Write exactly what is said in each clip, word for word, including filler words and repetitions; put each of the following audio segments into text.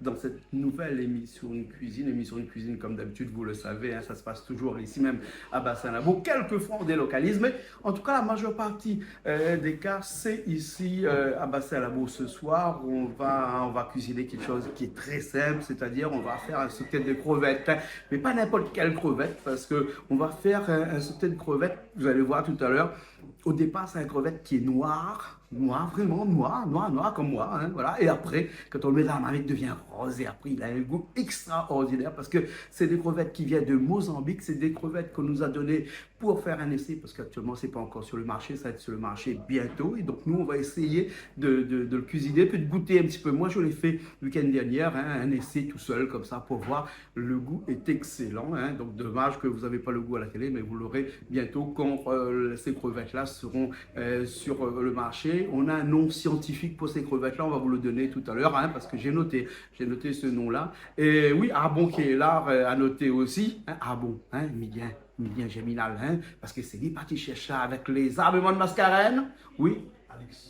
Dans cette nouvelle émission de cuisine, émission de cuisine comme d'habitude, vous le savez, hein, ça se passe toujours ici même à Bassin Labou, quelquefois on délocalise, mais en tout cas la majeure partie, euh, des cas c'est ici, euh, à Bassin Labou ce soir. On va, on va cuisiner quelque chose qui est très simple, c'est-à-dire on va faire un sauté de crevettes, hein, mais pas n'importe quelle crevette, parce que on va faire un, un sauté de crevettes, vous allez voir tout à l'heure. Au départ, c'est un crevette qui est noir, noir, vraiment noir, noir, noir comme moi, hein, voilà. Et après, quand on le met dans la marmite, il devient rose. Et après, il a un goût extraordinaire parce que c'est des crevettes qui viennent de Mozambique. C'est des crevettes qu'on nous a données pour faire un essai, parce qu'actuellement, c'est pas encore sur le marché. Ça va être sur le marché bientôt. Et donc, nous, on va essayer de, de, de le cuisiner, puis de goûter un petit peu. Moi, je l'ai fait le week-end dernier, hein, un essai tout seul, comme ça, pour voir. Le goût est excellent, hein. Donc, dommage que vous avez pas le goût à la télé, mais vous l'aurez bientôt quand, euh, ces crevettes-là seront, euh, sur, euh, le marché. On a un nom scientifique pour ces crevettes-là, on va vous le donner tout à l'heure, hein, parce que j'ai noté, j'ai noté ce nom-là. Et oui, Arbon qui est là, euh, à noter aussi, hein, Arbon, hein, Miguel, Miguel Germinal, hein, parce que c'est lui parti chercher avec les armements de Mascarène. Oui,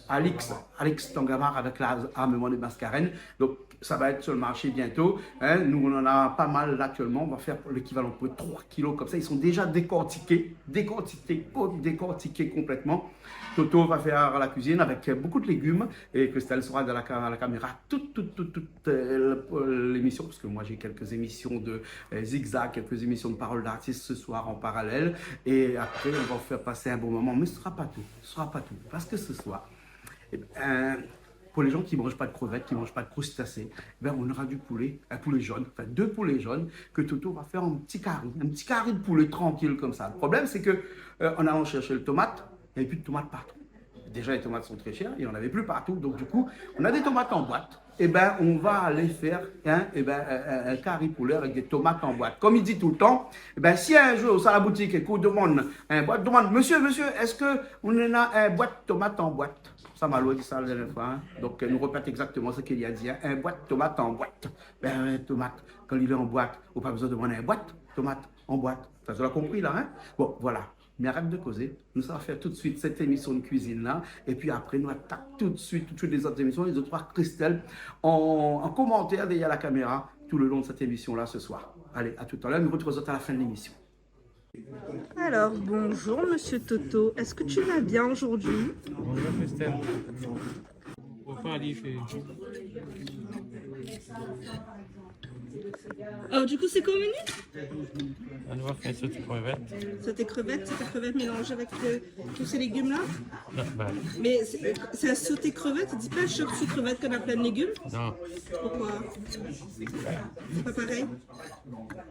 Alix, Alix Tangamar avec l'armement de Mascarène. Donc, ça va être sur le marché bientôt, hein. Nous, on en a pas mal là actuellement. On va faire l'équivalent de trois kilos comme ça. Ils sont déjà décortiqués, décortiqués, co-, décortiqués complètement. Toto va faire la cuisine avec beaucoup de légumes et Christelle sera dans la ca-, la caméra toute, toute, toute, toute, euh, l'émission, parce que moi, j'ai quelques émissions de, euh, zigzag, quelques émissions de paroles d'artistes ce soir en parallèle. Et après, on va vous faire passer un bon moment. Mais ce sera pas tout. Ce sera pas tout. Parce que ce soir, eh ben, pour les gens qui mangent pas de crevettes, qui mangent pas de crustacés, eh ben, on aura du poulet, un poulet jaune, enfin deux poulets jaunes, que Toto va faire en petit cari, un petit cari de poulet tranquille comme ça. Le problème, c'est que, euh, en allant chercher le tomate, il n'y avait plus de tomates partout. Déjà, les tomates sont très chères, il n'y en avait plus partout. Donc, du coup, on a des tomates en boîte. Eh ben, on va aller faire, hein, eh ben, un, un, un cari poulet avec des tomates en boîte. Comme il dit tout le temps, eh ben, si un jour, sa la boutique, é k'ou demann in boit, demann : « Monsieur, monsieur, est-ce que vous avez un boîte tomate en boîte ? » Sa, Malo la di sa la dernière fois, hein. Donc, euh, nou répèt exactement ce qu'il a dit, hein. Un boîte tomate en boîte. Ben, un tomate, quand il est en boîte, ou pas besoin de demander un boîte tomate en boîte. Ça, vous avez compris, là, hein ? Bon, voilà. Mais arrête de causer. Nous, ça va faire tout de suite cette émission de cuisine-là. Et puis après, nous attaquons tout de suite toutes les autres émissions. Les autres, Christelle, en, en commentaire derrière la caméra, tout le long de cette émission-là ce soir. Allez, à tout à l'heure. Nous retrouvons à la fin de l'émission. Alors, bonjour, monsieur Toto. Est-ce que tu vas bien aujourd'hui ? Bonjour, Christelle. Pourquoi aller faire... Alors, du coup, c'est quoi au menu ? On va faire sauté crevette. Sauté crevette, sauté crevette mélangée avec, euh, tous ces légumes-là ? Non, bah. Mais c'est, c'est un sauté crevette, dis pas un chop suey crevette qu'on a plein de légumes ? Non. Pourquoi ? C'est pas pareil ?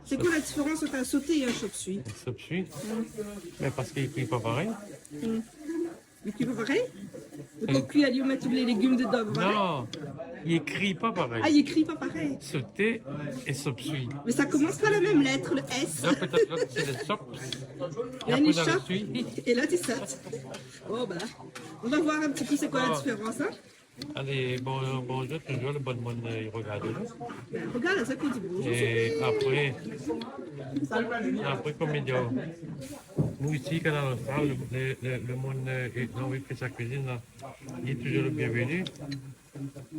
C'est quoi la différence entre un sauté et un chop suey ? Un chop suey ? Mm. Mais parce qu'il cuit pas pareil. Mm. Li kui pa parèy ? Donk, kui ali, ou mèt tout lé légim dedan, voilà. Non, li ékri pa parèy. Ah, li ékri pa parèy. Sauté é chop suey. Mais ça commence par la même lettre, le S. Là, peut-être l'autre, c'est le chop. Et après, dans le suey. Et là, tu sautes. Bon, bah, on va voir un petit peu c'est quoi la différence, hein. Allez, bon, bonjour toujours, le bon monde, euh, il regarde, hein. Regarde, ça qui dit bonjour. Et après, après, comme il dit, nous ici, Kanal Austral, le, le, le, le monde, euh, est, non, oui, fait sa cuisine, là, il est toujours le bienvenu.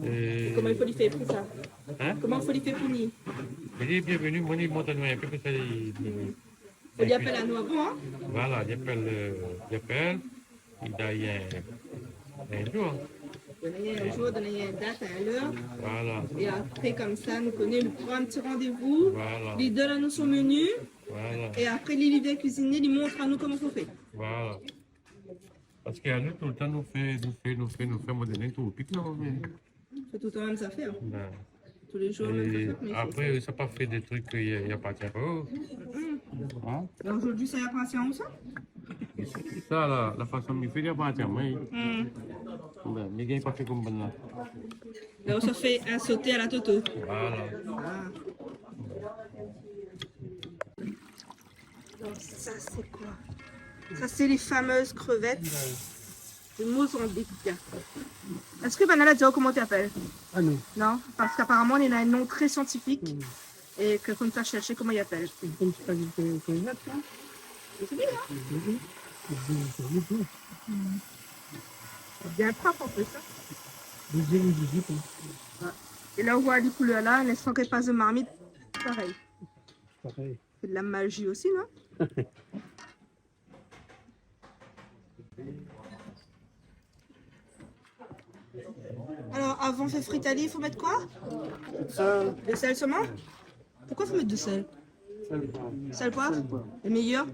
Euh, comment il faut lui faire pour ça ? Hein ? Comment il faut lui faire pour lui ? Il est bienvenu, moi, il monte à nous un peu, comme ça, il, il, Ou li apèl anou avan, hein ? Voilà, li apèl, euh, li apèl, li done in, in jour. Done in jour, done in dat, in lèr. Voilà. É apré, konmsa, nou koné, nou pran in ti randévou. Voilà. Li done anou son meni. Voilà. É apré, li, li vien kuiziné, li mont anou koman fo fé. Voilà. Parske anou, toultan, nou fé, nou fé, nou fé, nou fé, nou fé, nou fé, nou fé, nou fé, nou fé. Sé toultan mèm zafèr. Bin. Tou lé jour, mèm zafèr, mé apré, sa pa fé dé trik ke i, i apartien pa ou. Mm. Hein ? Mé zordi, sa i apartien aou, sa ? Sa, la, la fason mi fé, i apartien amoin. Mm. Bin, mi gingn pa fé konm bann la. La, ou sa fé in soté a la Toto. Voilà. Ah. Alor, sa, sé koi ? Sa, sé lé fameuses crevettes de Mozambique. Èske banna la di aou koman i apèl ? Ah non. Non, parske aparaman, néna in non trè siantifik. Mm. É ke fo nou sa shèrsh koman i apèl. Konm sé pa dé, dé, dé crevettes, hein ? Sé bien, hein ? Mm. Bien prop, an plis, hein ? Dé zéli de zipon. Ouais. É la, ou voi lé koulèr la, linstan k'èl i pas dan marmit, parèy. Parèy. Sé de la maji osi, non ? Alor, avan fé fritali, i fo mèt koi ? Sèl. De sèl solman ? Poukosa i fo mèt de sèl ? Sèl poiv. Sèl poiv ? Sèl poiv. Lé méyèr.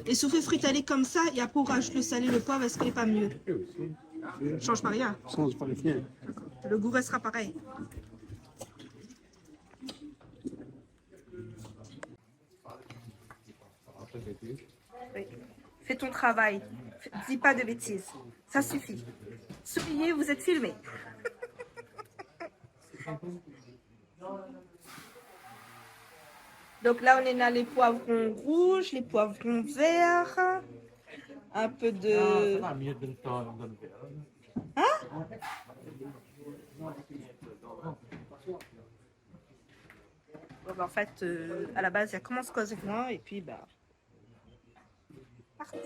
É si ou fé fritali konmsa, é apré ou rajout le sèl é le poiv, èske lé pa myé ? Wi, osi. Sanz pa rien. Sanz pa rien. Le gou rèstra parèy. Oui. Fais ton travail. Fais- dis pas de bêtises. Ça suffit. Souriez, vous êtes filmé. Donc là, on a les poivrons rouges, les poivrons verts, un peu de... Ah, sa va myé dan le tan, dan le vèr. Hein ? Bon, bah, en fait, euh, à la base, il a commencé à causer avec moi, et puis, bah, parti.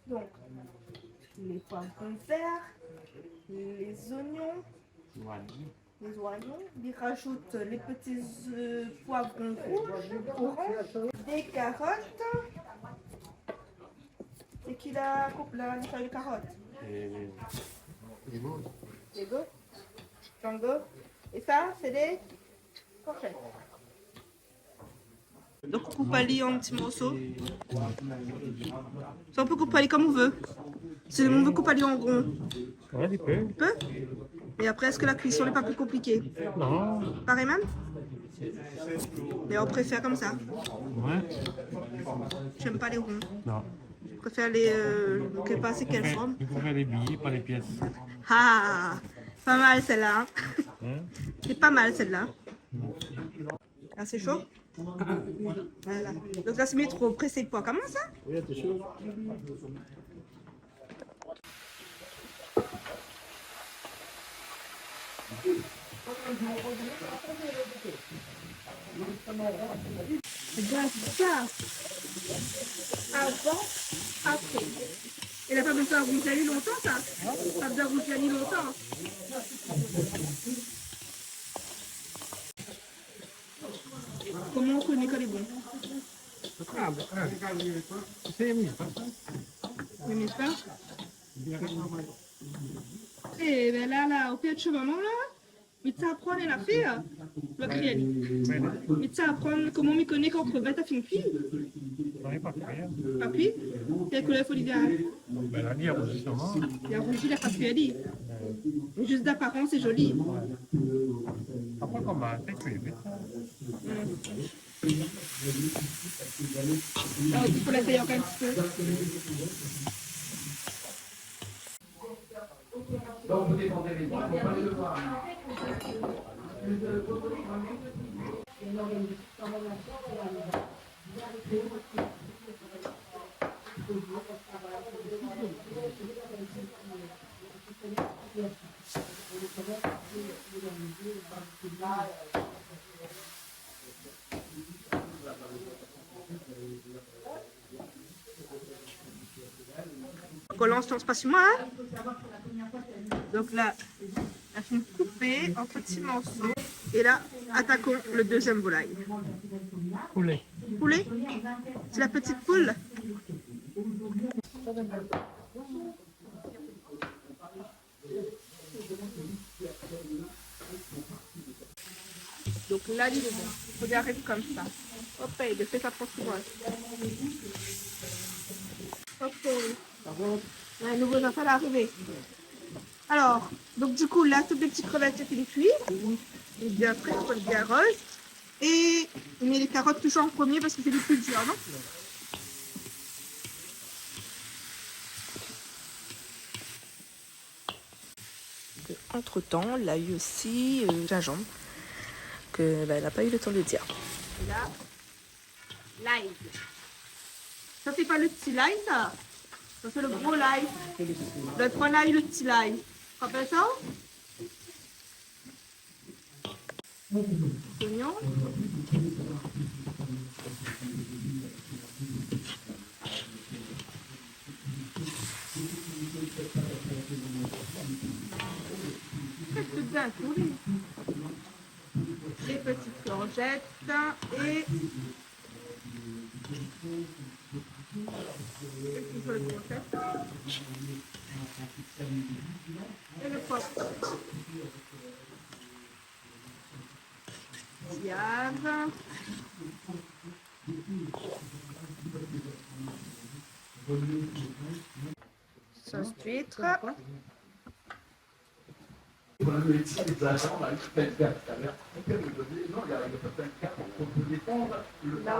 Donc, les poivrons verts, les oignons, les oignons, i rajout les petits, euh, poivrons rouges, oranges, des carottes. Sé ki la koup la, la fèy de karot ? Sé Diego. Diego. Django. É sa, sé dé korshèt. Donk, ou koup ali an ti morso. Sa, ou pé koup ali konm ou vé. Si ou vé koup ali an ron. Ouais, tu peux. Tu peux. Et après, est-ce que la cuisson n'est pas plus compliquée ? Non. Pareil même ? Mais on préfère comme ça. Ouais. J'aime pas les ronds. Non. Je préfère les, euh, je sais pas c'est quelle forme. On préfère les billets, pas les pièces. Ah, pas mal celle-là, hein. Hein ? C'est pas mal celle-là. Ah, c'est chaud ? Voilà. Donc là, c'est métro pressé, quoi. Comment ça ? Oui, c'est chaud. Regarde ça. Avant, après. Il a pas besoin de rouge à lèvres longtemps, ça. Pas besoin de rouge à lèvres longtemps. Koman ou koné kan lé bon ? Ah, ben, ah. Sé mi, pa sa. Sé mi, sa ? Eh ben la, la, ou pèrd shé momon la. Mi té aprann la fé, hein, la krièl. Mi té aprann koman mi koné kan krevèt la fine kui. Non, lé pa kui, hein. Pa kui ? Kèl koulèr i fo li gingn ? Ben, la, li la rouzi solman. Li la rouzi, li la pa kui ali. Ouais. Mé zis d'aparans, lé zoli. Ouais. Apré, koman, sé kui vit, hein. Ouais. Ah, il faut la tailler encore un petit peu. Kolan, lans pa si moin, hein. Donk la, la fine koupé an ti morso. É la, atakon le dezièm volay. Poulé. Poulé ? Sé la petite poule. Donk la, li lé bon. Fo li ariv konmsa. Hop, é, de fé sa pran sou moin. Hop, é. Bravo. Ouais, nouvo zafèr la arivé. Alor, donk, du kou, la, tout lé ti krevèt lé fine kui. Lé bien fré, lé bien roz. É, mé lé karot touzour an promié parske sé lé pli dir, non ? Entre-temps, la u osi, euh, zinzanm, ke, ben, la pa u le tan de dir. É la, lay. Sa, sé pa le ti lay, sa. Sa, sé le gro lay. Lot foi, la u le ti lay. Rapèl sa ? Zoignon. Tiens, oui. Les petites courgettes et, et puis les courgettes. Et le poivre. Diave. Sauce d'huître. Là,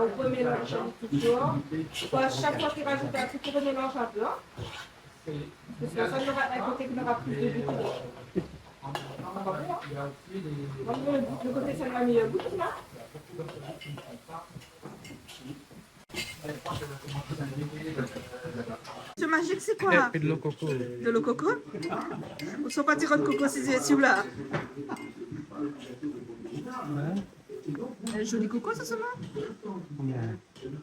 on remélange toujours. Faut à chaque fois qu'il rajoute un truc, on remélange un peu, hein. Parce que ça, il y aura un côté qui aura plus de goût que l'autre. On va voir. Moi, le, le côté salé a meilleur goût, là. Ce magique, c'est quoi ? Eh, de l'eau coco. De l'eau coco ? Ou sa pa tir de coco, si, si, là. Hein ? Un joli coco, ça, seulement. Ouais.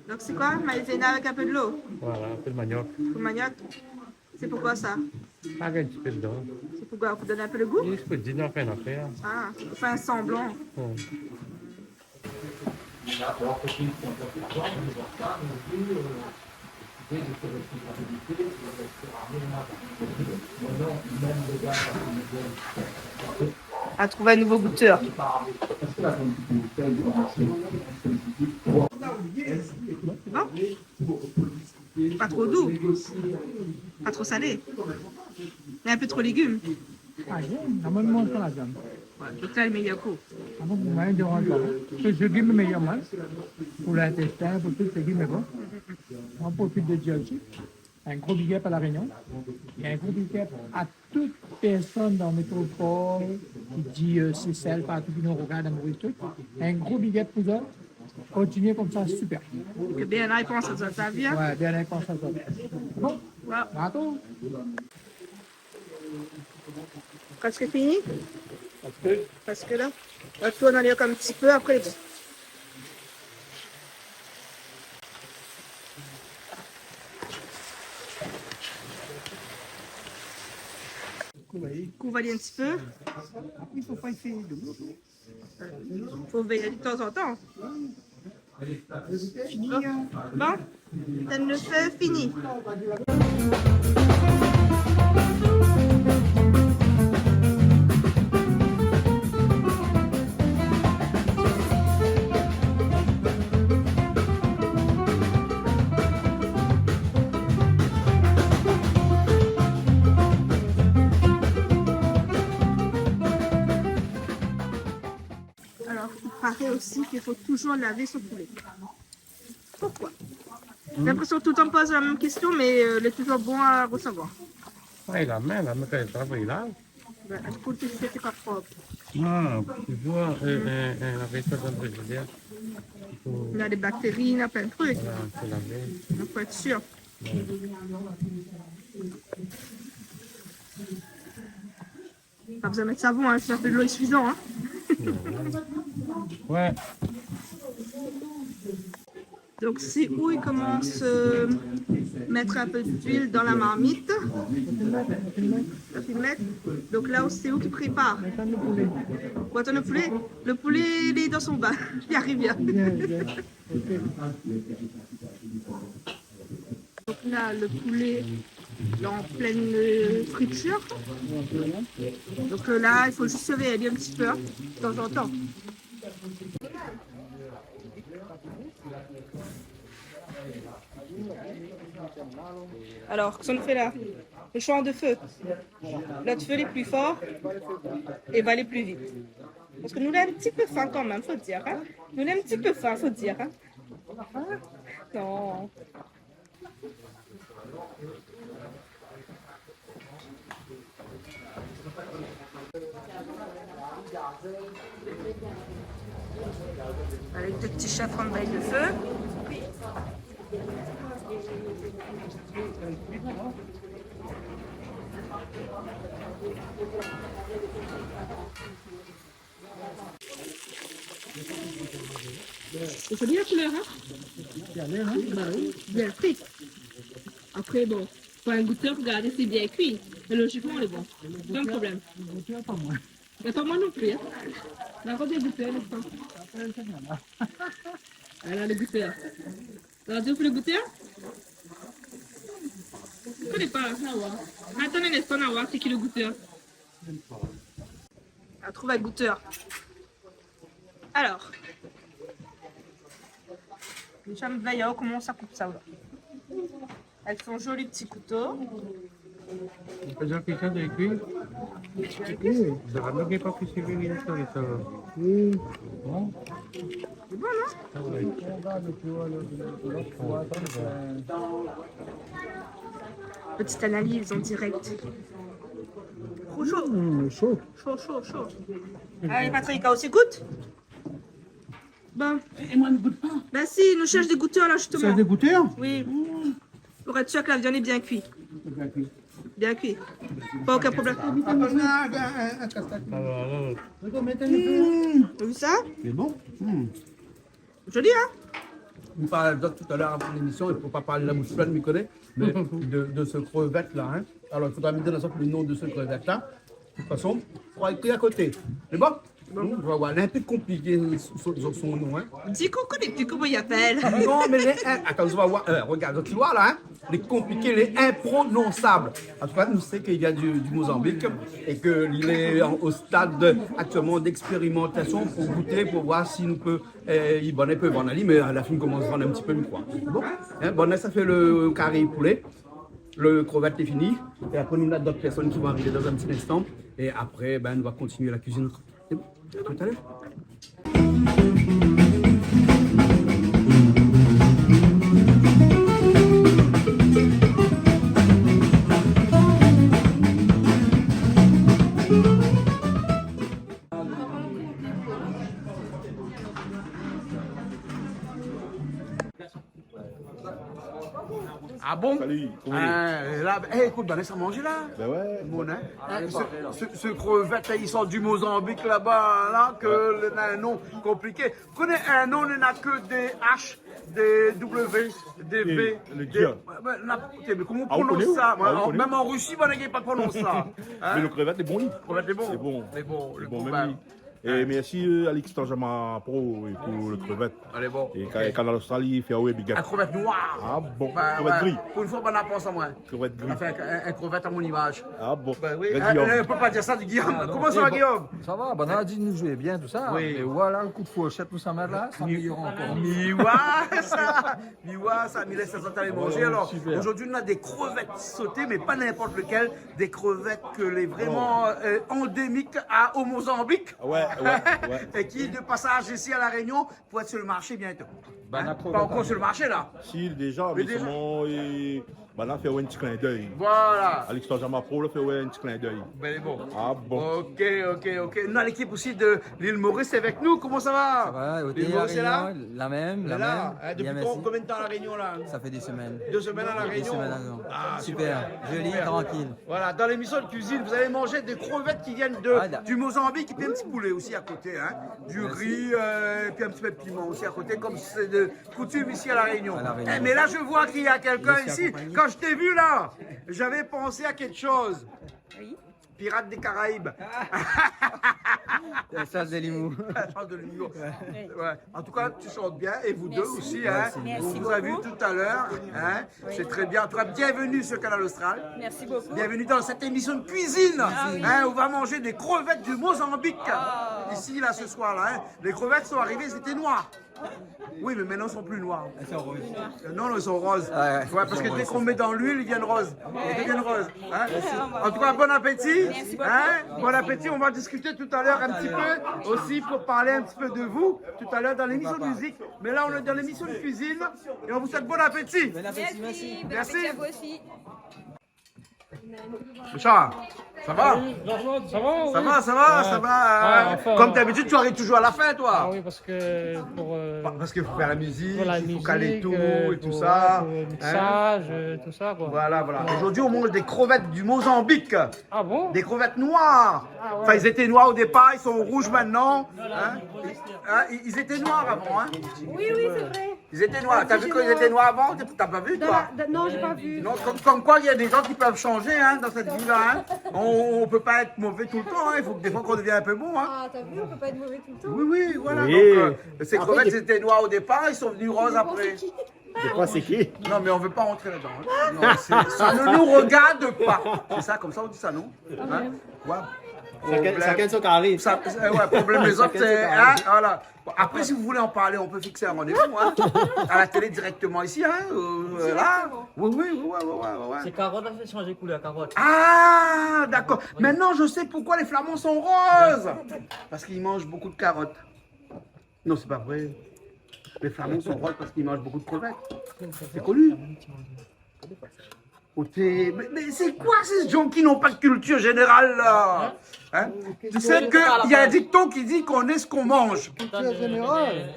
Donc, c'est quoi ? Maïzena avec un peu de l'eau ? Voilà, un peu de manioc. Pour manioc. C'est pourquoi ça ? Avec un petit peu dedans. C'est pourquoi ? Pour donner un peu le goût ? Juste pour dire, non, fé in afèr. Ah, pour faire un semblant. Ouais. À trouver un nouveau goûteur. Bon. Pa tro dou. Pa tro salé. Mé in pé tro légim. Ah, bien, normalman, on prend la viande. Ouais, donc là, le meilleur coup. Ah bon, moin, mi déranj pa. Sé légim lé méyèr, moin. Pou lintéstin, pou tout, légim lé bon. Moin, mi profit de dir osi, in gro big up à La Réunion. É in gro big up à tout pèrsone dan métropol ki di, euh, Sésèl, partou ki nou rogard, dan Moris, tout. In gro big up pou zot. Kontinié konmsa, super. Ke Bernard i pans a zot, sa bien. Ouais, Bernard i pans a zot. Bon, ouais. Bravo. Presque fini ? Presque. Presque là. On va tourner encore un petit peu, après, bon. Couvre un petit peu. Après, il faut pas essayer de l'eau. Fo véyé de tan zan tan. Fini, hein. Bon, étinn le fé, fini. Alors, il paraît aussi qu'il faut toujours laver son poulet. Pourquoi ? J'ai l'impression que tout le temps on pose la même question, mais, euh, il est toujours bon à recevoir. Ah, la min, la min, kan li travay la. Ben, est-ce que tu sais que c'est pas propre ? Ah, tu vois, euh, euh, euh, avec ça, dans le frigidaire, il faut... Il y a des bactéries, il y a plein de trucs. Voilà, faut laver. Donc, faut être sûr. Ouais. Pa bezoin mèt savon, hein, si na pi dolo, i sufi, hein. Ouais. Donc, c'est où il commence, euh, mettre un peu d'huile dans la marmite. La fine mèt. Donc là, c'est où tu prépares ? Ou atann le poulet. Le poulet, il est dans son bain. Il arrive bien. Bien, bien. Ok. Donc là, le poulet, là, en pleine, euh, friture. Donc, euh, là, il faut juste surveiller un petit peu, hein, de temps en temps. Alors, kosa nou fé la ? Le choix de feu. L'ot fé lé pli for é va lé pli vit. Parske nou lé in ti pé fin kan mèm, fo dir, hein. Nou lé in ti pé fin, fo dir, hein. Hein ? Non. Avèk dé ti shafran bay le fé. Sé zoli la koulèr, hein ? Bien, hein ? Bah oui, bien fé. Apré, bon, pou in goutèr, pou gard si lé bien kui. Mé lojikman, lé bon. Pwin problèm. Le goûteur, pas moi. Atann, moin non pli, in. La rod lé gouteur, lé pa. Ala, lé gouteur. La di ou fé lé gouteur ? Mi koné pa, sa va. Atann in instan, nou va oir sé ki lé gouteur. La trouv in gouteur. Alor, nou sa vèy koman sa koup sa, ola. Avèk son zoli ti kouto. Ou pé dir kèlkin de kui ? Oui, zara bloké pa plis vini sa, sa va. Oui. Bon. Sé bon, non ? Ah ouais. Petite analyse en direct. Trop chaud. Mmh, chaud. Chaud, chaud, chaud. Allez, Patrick, ou osi gout ? Bon. É, é moin, mi gout pa. Bin si, nou shèrsh dé gouteur la, justement. Shèrsh dé gouteur ? Oui. Pou èt sir ke la viann lé bien kui. Bien kui. Bien kui. Pa okin problèm. Atann, in, in, in kastèk. Mmh. Ou la vi sa ? Lé bon. Mmh. Zoli, in ? Nou parl talèr avan lémisyon, i fo pa parl la boush plèn, mi koné, mé de, de se krevèt la, in. Alor, i fodra mi donn azot le non de se krevèt la. De tout fason, fodra ékri a koté. Lé bon ? Bon. Voilà, lé in pé konpliké son, son, son non, in. Di koukou, lé pti, koman i apèl ? Non, mé lé, in, atann, ou va oir, eu, rogard, ou va oir la, in. Lé konpliké, lé inprononsab. An tou ka, nou sé ke li vien du, du Mozambique é ke li lé an, o stad de, aktièlman, d'èkspérimantasion pou gouté, pou oir si nou pé, eu, i, banna i pé vann ali, mé la fine komans vann in pti pé, mi kroi. Bon, in, banna sa fé le kari poulé. Le krevèt lé fini. É apré, nou na d'ot pèrsone ki va arivé dan in pti instan. É apré, bin, nou va kontinié la kuizine. Sé bon. A talèr. A bon ? Sali, koman i lé ? In, la, é, ékout, banna sa manz la. Bin ouais. Bon, in. In, se, se, se krevèt la, i sort du Mozambique laba, la, ke le, na in non konpliké. Ou koné, in non, néna ke dé H, dé W, dé V, le dé, ouais, ouais, na, oté, mé koman ou prononss sa ? A, ou koné ? Mèm an Russie, banna i gingn pa prononss sa. In ? Mé le krevèt lé bon, li. Krevèt lé bon. Lé bon. Lé bon, lé bon, mèm li. É mèrsi, eu, Alix Tanjama Pro é pou le krevèt. Alé, bon. É Ka-, Kanal Austral i fé aou big up. In krevèt noir. A bon. Bin, krevèt gri. Pou in foi, banna la pans amoin. Krevèt gri. Anfin, in, in krevèt a mon imaz. A bon. Bin oui. Krevèt Guillaume. Eu, eu, ou pé pa dir sa de Guillaume. A non. Koman sa va, Guillaume ? Sa va, banna la di nou zoué bien, tousa. Oui. Mé voilà, le kou de fourshèt, nou sa mèt la, sa amélior ankor. Mi oi sa. Mi oi sa, mi lès sa, sa alé manzé. Alor, zordi, nou na dé krevèt soté, mé pa ninport lekèl, dé krevèt ke lé vréman, eu, andémik a, o Mozambique. Ouais, ouais, ouais. É ki lé de pasaz isi a La Rényon pou èt su le marshé bientô. Bin, in ? Pa ankor su le marshé, la. Si, déza, mé déza. Mé solman, é, banna la fé aou in ti klin d'èy. Voilà. Alix Tanjama Pro la fé aou in ti klin d'èy. Bin, bon. A bon. Oké, oké, oké. Nou na lékip osi de L'île Maurice avèk nou, koman sa va ? Sa va, oté, L'île Maurice lé la ? La Rényon, la mèm, la mèm. Lé la, in, dopi konbien de tan La Rényon, la ? Sa fé dé semèn. Dé semèn a La Rényon. Dé semèn a La Rényon. A, super. Super. Zoli, trankil. Voilà, dans l'émission de cuisine, vous allez manger des crevettes qui viennent de, du Mozambique, et puis un petit poulet aussi à côté, hein. Du riz, euh, et puis un petit peu de piment aussi à côté, comme c'est de coutume ici à La Réunion. À La Réunion. Eh, mais là, je vois qu'il y a quelqu'un ici. Quand je t'ai vu là, j'avais pensé à quelque chose. Oui. Pirates des Caraïbes. La sauce de l'humour. La sauce de l'humour. Ouais. Ouais. En tout cas, tu chantes bien, et vous deux aussi, hein. Merci. Merci beaucoup. On vous a vu tout à l'heure, hein. Oui. C'est très bien. En tout cas, bienvenue sur Kanal Austral. Merci beaucoup. Bienvenue dans cette émission de cuisine. Ah oui. Hein, on va manger des crevettes du Mozambique. Ah. Ici, là, ce soir, là, hein. Les crevettes sont arrivées, elles étaient noires. Oui, mais maintenant, elles sont plus noires. Elles sont roses. Euh, non, non, elles sont roses. Ah ouais, elles sont roses. Ouais, parce que dès qu'on met dans l'huile, elles deviennent roses. Elles deviennent roses, hein. Merci. En tout cas, bon appétit. Merci beaucoup. Hein ? Bon appétit. On va discuter tout à l'heure un petit peu aussi pour parler un petit peu de vous tout à l'heure dans l'émission de musique. Mais là, on est dans l'émission de cuisine et on vous souhaite bon appétit. Bon appétit, merci. Merci. Bon appétit à vous aussi. Richard, ça va ? Salut, Jean-Claude, ça va ? Oui. Ça va, ça va, ça va, hein ? Ouais, enfin. Comme d'habitude, tu arrives toujours à la fin, toi. Ah oui, parce que pour, euh, parce qu'il faut faire la musique, il faut caler tout et tout ça, hein ? Pour la musique, euh, pour, ouais, pour le mixage, euh, tout ça, quoi. Voilà, voilà. Ouais. Aujourd'hui, on mange des crevettes du Mozambique. Ah bon ? Des crevettes noires. Ah ouais. Enfin, ils étaient noirs au départ, ils sont rouges maintenant. Hein ? Ils, hein, ils, ils étaient noirs avant, hein ? Oui, oui, c'est vrai. Ils étaient noirs. T'as vu quand ils étaient noirs avant ? T'as pas vu, toi ? Dans la, dans, non, j'ai pas vu. Non, comme, comme quoi, il y a des gens qui peuvent changer, hein, dans cette vie-là, hein. On, on peut pas être mauvais tout le temps, hein. Il faut que des fois qu'on devienne un peu bon, hein. Ah, t'as vu, on peut pas être mauvais tout le temps. Oui, oui, voilà. Oui. Donc, euh, ces crevettes, c'était noir au départ, ils sont venus roses après. Des fois, c'est qui ? Non, mais on veut pas rentrer là-dedans, hein. Non, c'est, ça ne nous regarde pas. C'est ça, comme ça, on dit ça, non ? Hein ? Ouais. Chacun, chacun son carré. Problème. Ça, euh, ouais, problème des autres, c'est, hein, voilà. Bon, après, si vous voulez en parler, on peut fixer un rendez-vous, hein. À la télé directement ici, hein, euh, là. Directement. Oui, oui, oui, ouais, ouais, ouais, ouais. C'est carotte, là, c'est changer couleur, carotte. Ah, d'accord. Oui. Maintenant, je sais pourquoi les Flamands sont roses. Parce qu'ils mangent beaucoup de carottes. Non, c'est pas vrai. Les Flamands sont roses parce qu'ils mangent beaucoup de crevettes. C'est connu. Ok, mais, mais c'est quoi ces gens qui n'ont pas de culture générale, là ? Hein ? Tu sais qu'il y a un dicton qui dit qu'on est ce qu'on mange. Culture générale.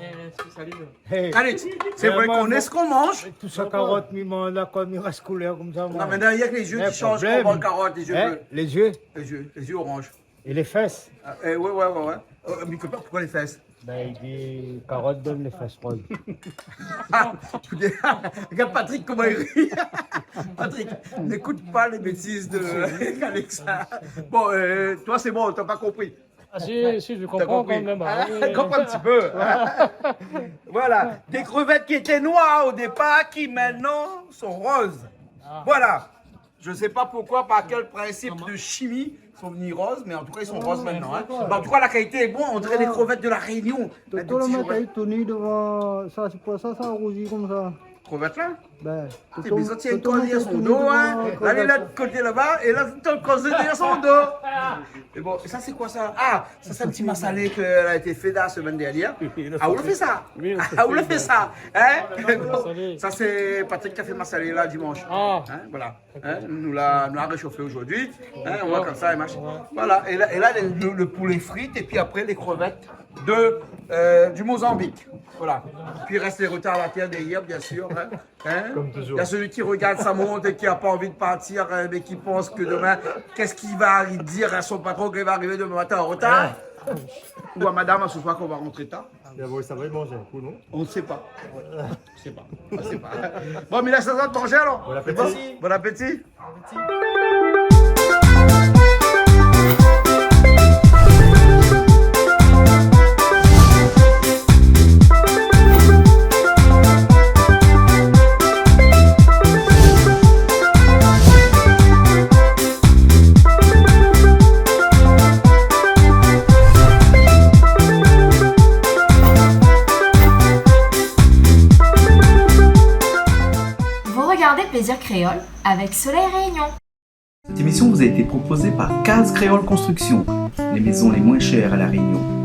Allez, c'est vrai qu'on est ce qu'on mange. Tout sa karot, mi manz la, kan mi ras koulèr konmsa, non, mais non, il y a que les yeux qui changent quand on mange carotte, les yeux bleus. Les yeux. Les yeux, les yeux orange. Et les fesses. Ah, eh, ouais, ouais, ouais, ouais. Euh, mais pourquoi les fesses ? Ben, il dit, carotte donne les fesses roses. Regarde Patrick, comment il rit. Patrick, n'écoute pas les bêtises de Alexa. Bon, euh, toi, c'est bon, t'as pas compris. Ah, si, si, je comprends quand même, hein. T'as compris ? Ah, oui, oui, comprends un petit peu. Voilà. Des crevettes qui étaient noires au départ, qui maintenant sont roses. Ah. Voilà. Je sais pas pourquoi, par quel principe de chimie, ils sont venus roses, mais en tout cas, ils sont roses maintenant, hein. Bah, en tout cas, la qualité est bonne, on dirait les crevettes de La Réunion. Tout le monde a tenu devant ça, c'est pour ça, ça a rougi comme ça. Crevette là ? Ben, ah, mais ça, c'est une cause derrière son dos, hein. Là, il est là de côté là-bas, et là, c'est une cause derrière son dos. Et bon, et ça, c'est quoi ça ? Ah, ça, c'est un petit massalé qui a été fait la semaine dernière. Ah, on le fait ça. Ah, on le fait ça. Hein ? Ça, c'est Patrick qui a fait le massalé là, dimanche. Ah. Hein, voilà. Hein, nou la, nou la réshofé zordi. Hein, on voit comme ça, et machin. Voilà. Et là, et là, le, le, le poulet frit, et puis après, les crevettes de, euh, du Mozambique. Voilà. Puis il reste les retards à la terre derrière, bien sûr, hein. Hein ? Comme toujours. Il y a celui qui regarde sa montre et qui a pas envie de partir, euh, mais qui pense que demain, qu'est-ce qu'il va dire à son patron quand il va arriver demain matin en retard ? Ou à madame ce soir qu'on va rentrer tard ? D'abord, ça va manger un coup, non ? On ne sait pas. Je sais pas. Je sais pas. Bon, mais là, ça va manger alors. Bon appétit. Bon, bon appétit. Vous regardez Plaisir Créole avec Soleil Réunion. Cette émission vous a été proposée par Case Créole Construction, les maisons les moins chères à La Réunion.